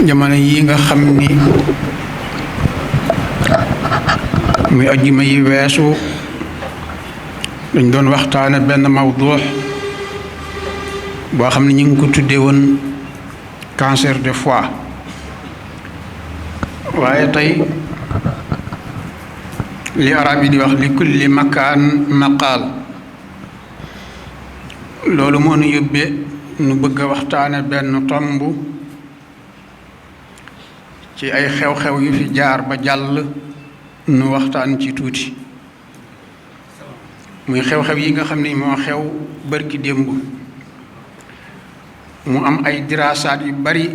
jamono yi nga xam ni muy ajjuma yi weesu dañ doon waxtaane benn mawduu boo xam ne ñu ngi ko tuddee woon cancer de foie waaye tey li arab yi di wax li kulli makaan maqaal loolu moo nu yóbbee nu bëgg a waxtaane benn tomb ci ay xew-xew yu fi jaar ba jàll nu waxtaan ci tuuti muy xew-xew yi nga xam ne moo xew bërki démb mu am ay diraasaat yu bari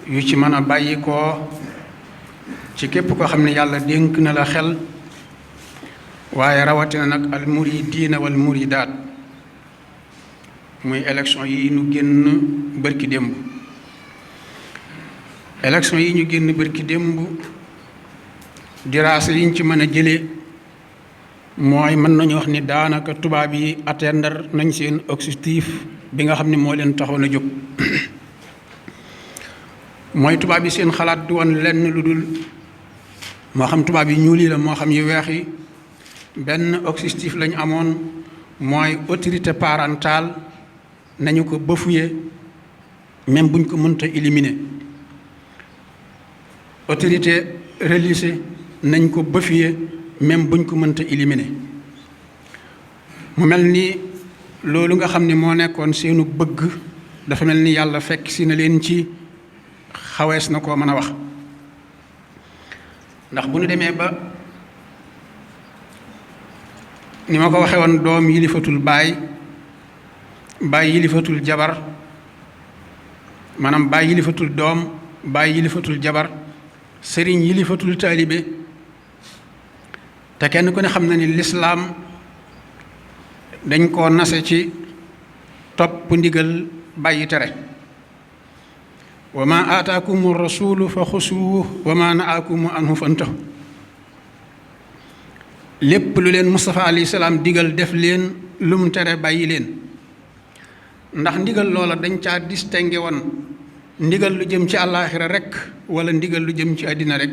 yu ci mën a bàyyi koo ci képp koo xam ne yàlla dénk na la xel waaye rawatina nag al muridiina wal muridaat muy élection yi ñu génn bërki démb élection yi ñu génn bërki démb diraasa yiñ ci mën a jële mooy mën nañu wax ni daanaka tubaab yi atteindre nañ seen objectif bi nga xam ne moo leen taxoon a jóg mooy tubaab yi seen xalaat du woon lenn lu dul moo xam tubaab yi ñuul yi la moo xam yu weex yi benn objectif lañu amoon mooy autorité parentale nañu ko bafouer même buñ ko mënta éliminer autorité religieuse nañ ko bafouer même buñ ko mënta éliminer mu mel ni loolu nga xam ne moo nekkoon seenu bëgg dafa mel ni yàlla fekk si na leen ci xawees na koo mën a wax ndax bu ñu demee ba ni ma ko waxee woon doom yilifatul baay yilifatul jabar maanaam baay yilifatul doom baay yilifatul jabar sëriñ yilifatul taalibe te kenn ku ne xam na ni lislaam dañ koo nase ci topp ndigal bàyyi tere wa ma aataakumu rasulu fa xusuuhu wa ma nahaakumu anhu fantahu lépp lu leen Mustafa alayhi salaam digal def leen lum tere bàyyi leen ndax ndigal loola dañ caa distingué woon ndigal lu jëm ci àllaaxira rek wala ndigal lu jëm ci àddina rek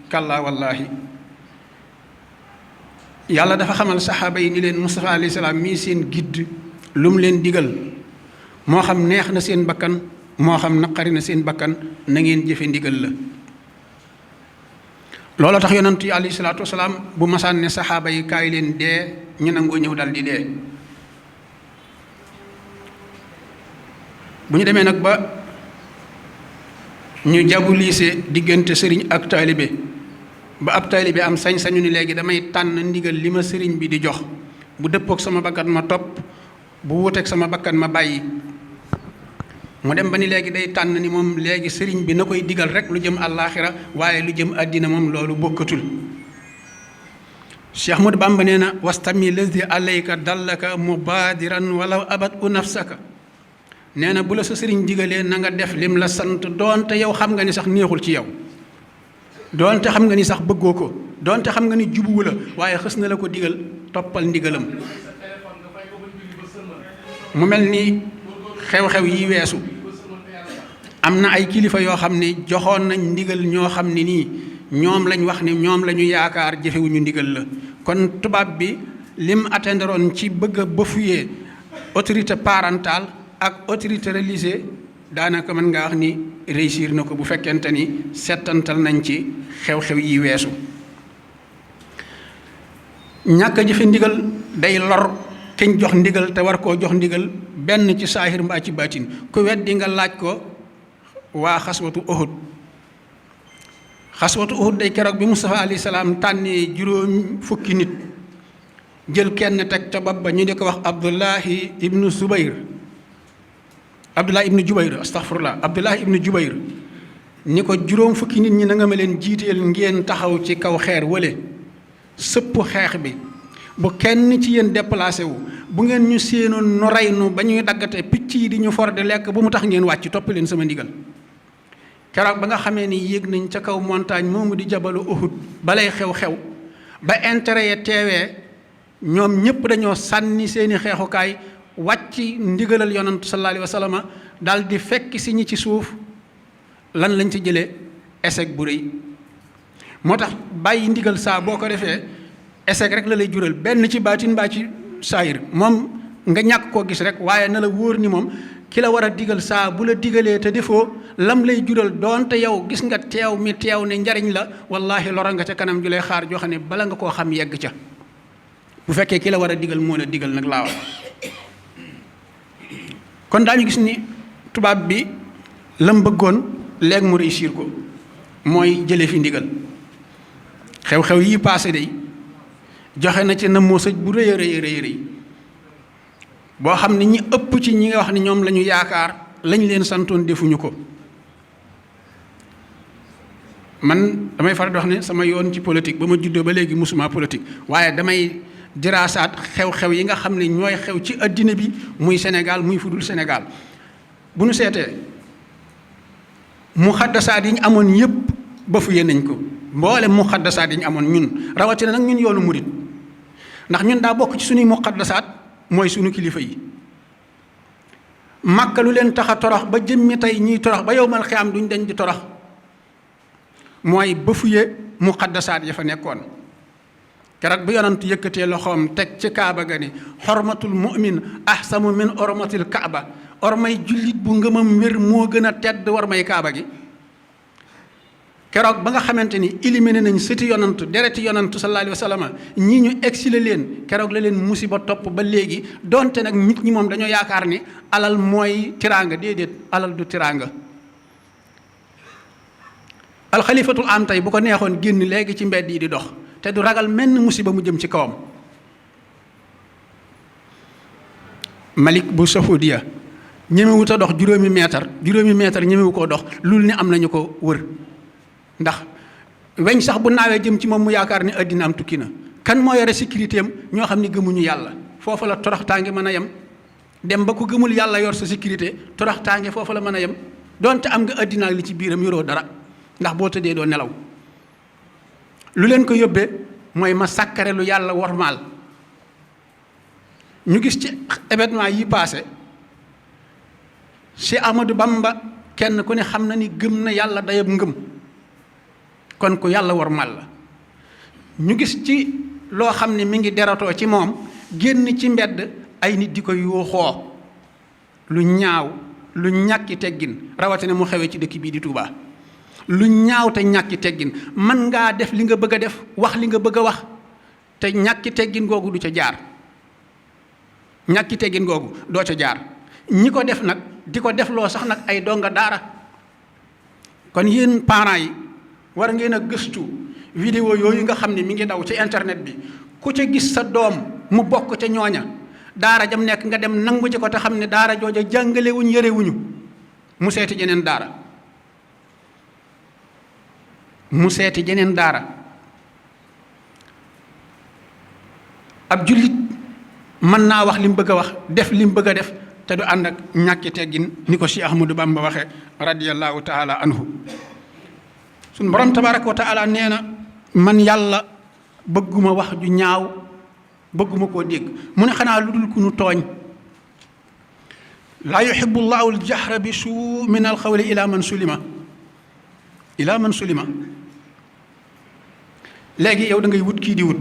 kàllaa wallaahi yàlla dafa xamal saxaaba yi ni leen Mustafa alayhi salaam mii seen gidd lu mu leen digal moo xam neex na seen bakkan moo xam naqari na seen bakkan na ngeen jëfe ndigal la loolu tax yonent yi alayhi salaatu wasalaam bu masaan ne saxaaba yi kaay leen dee ñu nangoo ñëw dal di dee bu ñu demee nag ba ñu jabuliise diggante sëriñ ak taalibe ba ab taalibe am sañ-sañu ni léegi damay tànn ndigal li ma sëriñ bi di jox bu dëppook sama bakkan ma topp bu wuteek sama bakkan ma bàyyi mu dem ba ni léegi day tànn ni moom léegi sëriñ bi na koy digal rek lu jëm àllaaxira waaye lu jëm àddina moom loolu bokkatul Cheikh Ahmadou Bamba nee na wastami lazi alayka dallaka mubaadiran walaw abat u nafsaka nee na bu la sa sëriñ digalee na nga def lim la sant doonte yow xam nga ni sax neexul ci yow doonte xam nga ni sax bëggoo ko doonte xam nga ni jubuwu la waaye xës na la ko digal toppal ndigalam mu mel ni xew-xew yi weesu am na ay kilifa yoo xam ne joxoon nañ ndigal ñoo xam ne nii ñoom lañ wax ne ñoom la ñu yaakaar jëfewuñu ndigal la kon tubaab bi lim atteindroon ci bëgg a bafouer autorité parentale ak autorité religieuse daanaka mën nga wax ni réussir na ko bu fekkente ni settantal nañ ci xew-xew yi weesu ñàkk a jëfe ndigal day lor kiñ jox ndigal te war koo jox ndigal benn ci saahir mbaa ci baatin ku weddi nga laaj ko waa xaswatu Uhud day keroog bi Mustafa alayhi salaam tànnee juróom fukki nit jël kenn teg ca bopp ba ñu di ko wax Abdullahi ibnu Jubayr ni ko juróom fukki nit ñi na nga ma leen jiiteel ngeen taxaw ci kaw xeer wële sëpp xeex bi bu kenn ci yéen déplacé wu bu ngeen ñu séenoon nu rey nu ba ñuy daggate picc yi di ñu for de lekk bu mu tax ngeen wàcc topp leen sama ndigal keroog ba nga xamee ni yéeg nañ ca kaw montagne moomu di jabalu Uhud balay xew-xew ba intérêt ya teewee ñoom ñëpp dañoo sànni seeni xeexukaay wàcc ndigalal yonantu sallallahu alayhi wa sallam dal di fekk si ñi ci suuf lan lañ ci jëlee échec bu rëy. moo tax bàyyi ndigal saa boo ko defee échec rek la lay jural, benn ci baatin mbaa ci saayir, moom nga ñàkk koo gis rek, waaye na la wóor ni moom ki la war a digal saa bu la digalee te defoo lam lay jural doonte yow gis nga teew mi teew ne njariñ la, wallahi lora nga ca kanam ju lay xaar joo xam ne bala nga koo xam yegg ca, bu fekkee ki la war a digal moo la digal nag laa wax. kon daañu gis ni tubaab bi lam bëggoon léegi mu réussir ko, mooy jële fi ndigal. xew-xew yi paase day joxe na ci na moo sëj bu rëy a rëy boo xam ne ñi ëpp ci ñi nga wax ne ñoom la ñu yaakaar lañ leen santoon defuñu ko. man damay faral di wax ne sama yoon ci politique ba ma juddoo ba léegi musuma politique, waaye damay diraasaat xew-xew yi nga xam ne ñooy xew ci addina bi, muy Sénégal muy fudul Sénégal. bu nu seetee muxaddasaat yi ñu amoon yépp ba fu nañ ko, mboolem muxaddasaat yi ñu amoon ñun rawatina nag ñun yoonu murit, ndax ñun daa bokk ci suñuy muxaddasaat mooy sunu kilifa yi. Màkka lu leen tax a torox ba jëmmi tey ñiy torox ba yowmal xiyaam duñ dañ di torox, mooy bëfuye muqaddasaat ya fa nekkoon. keroog bu yonent yëkkatee loxoom teg ci kaaba ga ni xormatul mu'min ahsamu min ormatil kaaba, ormay jullit bu ngëmam wér moo gën a tedd war may kaaba gi. keroog ba nga xamante ni éliminé nañ sëti yonant dereti yonant sallallahu alayhi wa sallam ñii ñu exilé leen, keroog la leen musiba topp ba léegi, donte nag nit ñi moom dañoo yaakaar ni alal mooy tiraanga. déedéet, alal du tiraanga. alxalifatul am tey bu ko neexoon génn léegi ci mbedd yi di dox te du ragal menn musiba mu jëm ci kawam. Malik bu Saoudia ñemewut a dox juróomi meetar ñemewu koo dox loolu ni am nañu ko wër, ndax weñ sax bu naawee jëm ci moom mu yaakaar ni àddina am tukki na. kan moo yore sécurité am? ñoo xam ni gëmuñu yàlla. foofu la toroxtaange mën a yem, dem ba ku gëmul yàlla yor sa sécurité, toroxtaange foofu la mën a yem, donte am nga àddina ak li ci biiram yoroo dara, ndax boo tëddee doo nelaw. lu leen ko yóbbee mooy ma sàkkare lu yàlla wormaal. ñu gis ci événement yi passé Cheikh Ahmadou Bamba kenn ku ne xam na ni gëm na yàlla dayab ngëm, kon ku yàlla wormaal la. ñu gis ci loo xam ne mi ngi deratoo ci moom, génn ci mbedd ay nit di ko yuuxoo lu ñaaw, lu ñàkki teggin, rawatina mu xewee ci dëkk bii di Touba. lu ñaaw te ñàkki teggin, man ngaa def li nga bëgg a def, wax li nga bëgg a wax, te ñàkki teggin googu du ca jaar. ñàkki teggin googu doo ca jaar. ñi ko def nag di ko defloo sax nag ay donga daara. kon yéen parents yi war ngeen a gëstu vidéo yooyu nga xam ne mi ngi daw ci internet bi, ku ca gis sa doom mu bokk ca ñooña, daara jam nekk nga dem nangu ci ko te xam ne daara jooja jàngalewuñ yarewuñu, mu seeti jeneen daara. mu seeti jeneen daara. ab jullit mën naa wax li mu bëgg a wax, def li mu bëgg a def, te du ànd ak ñàkki teggin, ni ko Cheikh Ahmadou Bamba waxe radiyallahu taala anhu. suñ borom tabaraka wa taala nee na man yàlla bëgguma wax ju ñaaw, bëgguma koo dégg. mu ne xanaa lu dul ku nu tooñ. laa yuhibbu llahu aljahra bi suu min alxawli ila man sulima. léegi yow da ngay wut kii di wut,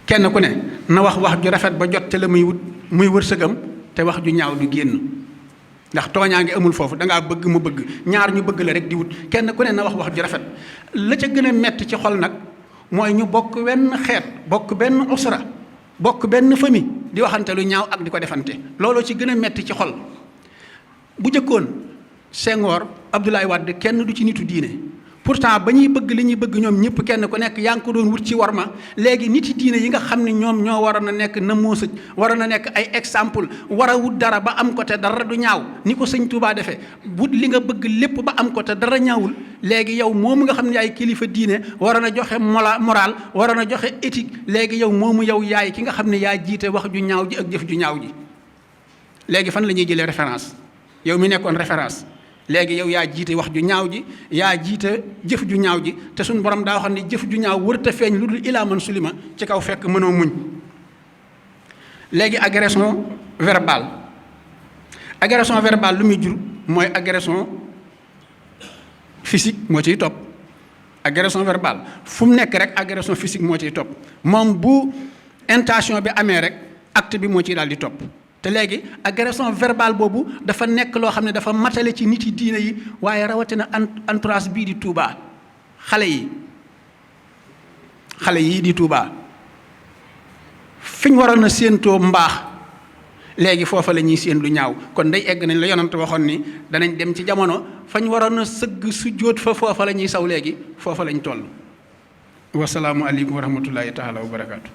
kenn ku ne na wax ju rafet ba jot te la muy wut muy wërsëgam, te wax ju ñaaw du génn, ndax tooñaa ngi amul foofu. dangaa bëgg mu bëgg, ñaar ñu bëgg la rek di wut, kenn ku ne na wax ju rafet. la ca gën a metti ci xol nag mooy ñu bokk wenn xeet, bokk benn usra, bokk benn famille, di waxante lu ñaaw ak di ko defante. looloo ci gën a metti ci xol. bu jëkkoon Senghor, Abdoulaye Wade kenn du ci nitu diine, pourtant ba ñuy bëgg li ñuy bëgg ñoom ñëpp kenn ku nekk yaa ngi ko doon wut ci warma. léegi niti diine yi nga xam ne ñoom ñoo waroon a nekk na moo sëj, waroon a nekk ay exemple, war a wut dara ba am ko te dara du ñaaw, ni ko sëñ Touba defee, wut li nga bëgg lépp ba am ko te dara ñaawul. léegi yow moomu nga xam ne yaay kilifa diine, waroon a joxe moral, waroon a joxe éthique, léegi yow moomu yow yaay ki nga xam ne yaa jiite wax ju ñaaw ji ak jëf ju ñaaw ji. léegi fan la ñuy jëlee référence? yow mi nekkoon référence, léegi yow yaa jiite wax ju ñaaw ji, yaa jiite jëf ju ñaaw ji, te suñu borom daa wax ne jëf ju ñaaw wërta feeñ lu dul ilaa man sulima, ci kaw fekk mënoo muñ. léegi agression verbale, agression verbale lu muy jur mooy agression physique moo ciy topp. agression verbale fu mu nekk rek agression physique moo ciy topp moom bu intention bi amee rek acte bi moo ciy daal di topp. te léegi agression verbale boobu dafa nekk loo xam ne dafa matale ci nit yi diine yi waaye rawatina entourage bii di Touba xale yii di Touba fi ñu waroon a séentoo mbaax léegi foofa la ñuy séen lu ñaaw kon day egg nañ la yonent waxoon ni danañ dem ci jamono fañ waroon a sëgg su jóot fa foofa la ñuy saw léegi foofa lañ toll. wasalaamu aleykum wa rahmatullahi taala wa barakaatu.